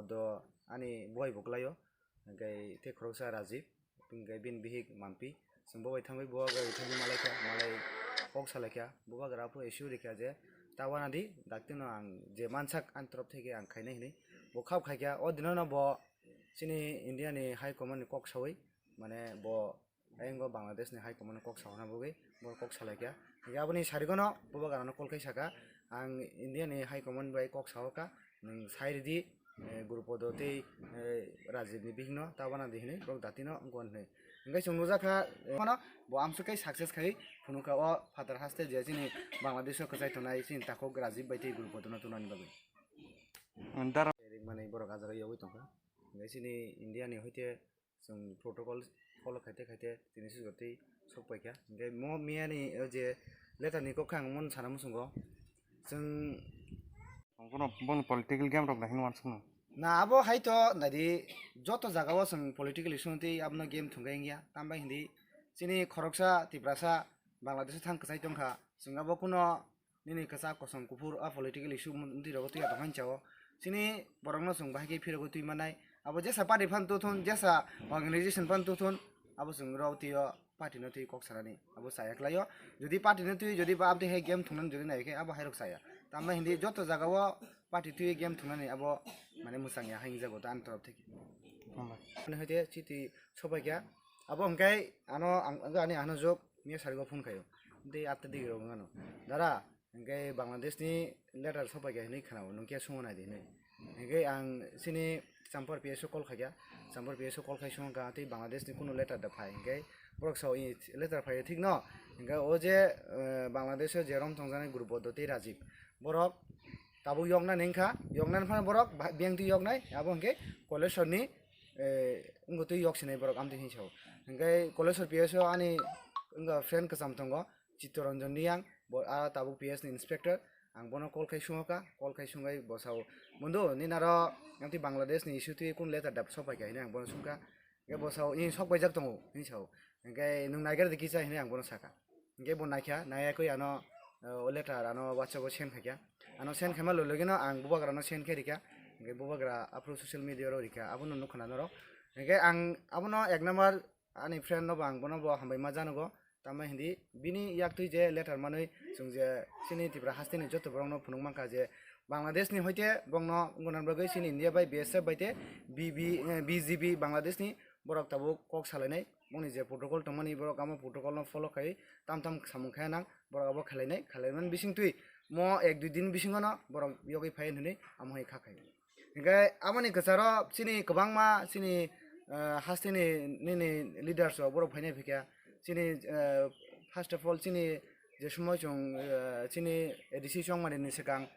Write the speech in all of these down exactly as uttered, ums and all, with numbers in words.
Do ani boi bo kwlaio, hwnkhe tei khoroksa Rajiv, hwnkhe bini bihik Mampi. Chwng bo bai thangwi bo bai thangwi malaikha, malai kok salaikha, bubagra aphuru issue rikha je ta wana di, daktino ang je mansak ani torop theke ang khainai hinwi bo khap khaikha. O dinono bo chini India ni High Command ni kok sawi, mane bo Ayang o Bangladesh ni High Command kok sahorna bagwi borok kok salaikha. Hingke aboni sarigono bubagrano call khai saka, "Ang India ni High Command bai kok sahoka, nwng sai ridi, eh, Gurupodo tei, eh, Rajiv ni bihikno ta wana di," hinwi borok datino wngkha hinwi. Hingke chwng nujakha, eh, mano bo amswk khe success khai phunukha o phatar haste je chini Bangladesh o kwchai tongnai chini takhuk Rajiv bai tei Gurupodo no tunani bagwi. Dara. Ringmani borok ajaro yogwi tongkha. Hingke chini India ni hoite Chwng protocol follow khaite khaite tini swijotwi sok paikha. Hingke mo miyani o je letter ni kok khe ang mon sana muchungo. Chwng Bono, bono political game rok nahin wansukno. Na abo hai to nadi joto jaga o chwng political issue tei abono game thwngkha wngya. Tambai hindi chini khoroksa Tiprasa Bangladesh o thang kwchai tongkha. Chwng abo kuno nini kwchak kosom kuphur o political issue mantwi rogo twi ya tongkha hinsa o. Chini borokno chwng bahai khe phirogwi twi mannai. Abo jesa party phan tuthun, jesa organization phan tuthun, abo chwng rw twi o party no twi kok sanani abo chaya kwlai o. Jodi party no twi jodi ba abtwi hai game thwngnani jodi nai khe abo hai rok chaya. Tamni hindi joto jaga o party twi game thwngnani abo mane mwchang ya hai wngjago ta ani torop theke. Hambai. Ani hoite chiti sopai kha. Abo hwnkhe ano ang, ani ano jok miya sarigo phone khaio. Tei atta digi rok wngano. Dara, hingke Bangladesh ni letter sopai kha hinwi khwnao, nwng khe swngo nai di hinwi. Hingke ang chini Champar P S o call khaikha, Champar P S o call khai swngo kha, tei Bangladesh ni kunu letter da phai, hingke borok sao i letter phai thik no, hingke o je, eh, Bangladesh o je rom tongjaknai Gurupodo tei Rajiv, borok tabuk yoknani wngkha, yoknani phano borok ba-, beng twi yoknai, abo hingke Kolesor ni, eh, wngtwi yok sinai borok amtwi hinwi sao. Hingke Kolesor P S o ani wngkha friend kwcham tongo, Chittaranjan Reang, bo, a tabuk P S ni inspector, ang bono call khai sungokha, call khai sungwi bo sao, "Bondhu, nini aro amtwi Bangladesh ni issue twi kun letter da sopai kha?" hinwi ang bono sungkha. Hingke bo sao, "Ee, sok paijak tongo," hinwi sao. Hingke, "Nwng naigra di kisa?" hinwi ang bono sakha. Hingke bo naikha, naiyakwi ano, eh, o letter ano WhatsApp o send khaikha. Ano send khaima logilogino ang bubagrano send khe rikha. Hingke bubagra aphuru social media ro rikha, abono nukha na norok. Hingke ang abono ek number ani friend no bo ang bono bo hambai ma janogo. Tamo hindi bini yaktwi je letter manwi chwng je chini Tripura hasteni joto borokno phunuk mankha je Bangladesh ni hoite bongno wngna bagwi chini India bai B S F bai te B B, eh, B G B Bangladesh ni borok tabuk kok salainai. Bongni je protocol tongmani borok amo protocol no follow khai tam tam samung khai nang borok abo khelainai, khelaimani bising twi mo ek dui din bisingo no borok yogwi phai hinwi amo hai kha khai. Hingke aboni kwcharo chini kwbangma chini, eh, hasteni nini leaders rok borok phainai phikha chini, eh, first of all chini je somoi chwng, eh, chini A D C chongmani ni swkang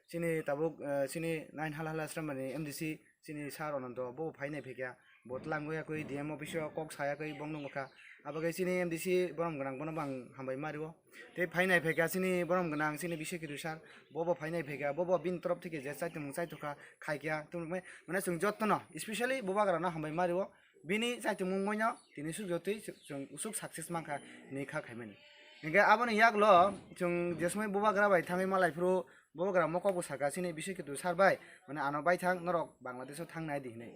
chini tabuk, eh, chini nine hala hala sramani M D C chini sir Ananto bo phainai phikha. Bo twlangwi yakwi D M office o kok sayakwi bongno wngkha. Abo khe chini M D C borom gwnang bono bo ang hambai ma rio. Tei phainai phaikha chini borom gwnang chini Biswakirti sir, bo bo phainai phaikha, bo bo bini torop theke je chaitumung chaitokha khaikha. Tumukmai mane chwng jotono, especially bubagrano hambai ma rio. Bini chaitumung wngmano tini suk jotwi chwng usuk success mankha hinwi kha khaimani. Hingke aboni yaklo chwng je somoi bubagra bai thangwi malai phuru bubagra mokok bo sakha chini Biswakirti sir bai, mane ano bai thang norok Bangladesh o thang nai di hinwi.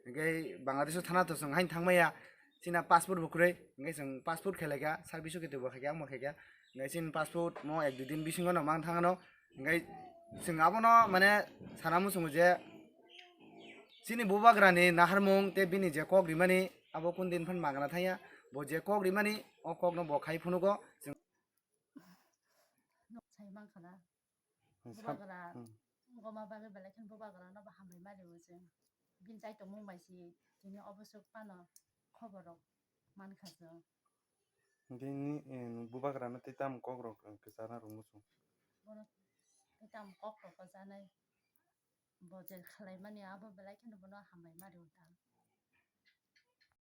Hingke Bangladesh o thana to chwng haino thang maya. China passport bo kwrwi, hingke chwng passport khe laikha, service o khe twibo khaikha, ang bo khaikha. Hingke chini passport mo ek dui din bisingo no mang thangno. Hingke chwng abono mane sana muchungo je chini bubagrani naharmung tei bini je kok rimani abo kun din phan magna thangya. Bo je kok rimani o kokno bo khai phunugo. Chwng Nok sai mankha na. Sab-, bubagra, hmm. Wngma bagwi belai kheno bubagrano bo hambai ma rio chwng. Bini chaitomung bai se tini oboswk phano khobor rok mankha chwng. Bini, eh, bubagrano tei tamo kok rok, eh, kwchana rwngmo chwng. Bono tei tamo kok rok kwchanai. Bo je khlaimani abo belai kheno bono hambai ma rio ta.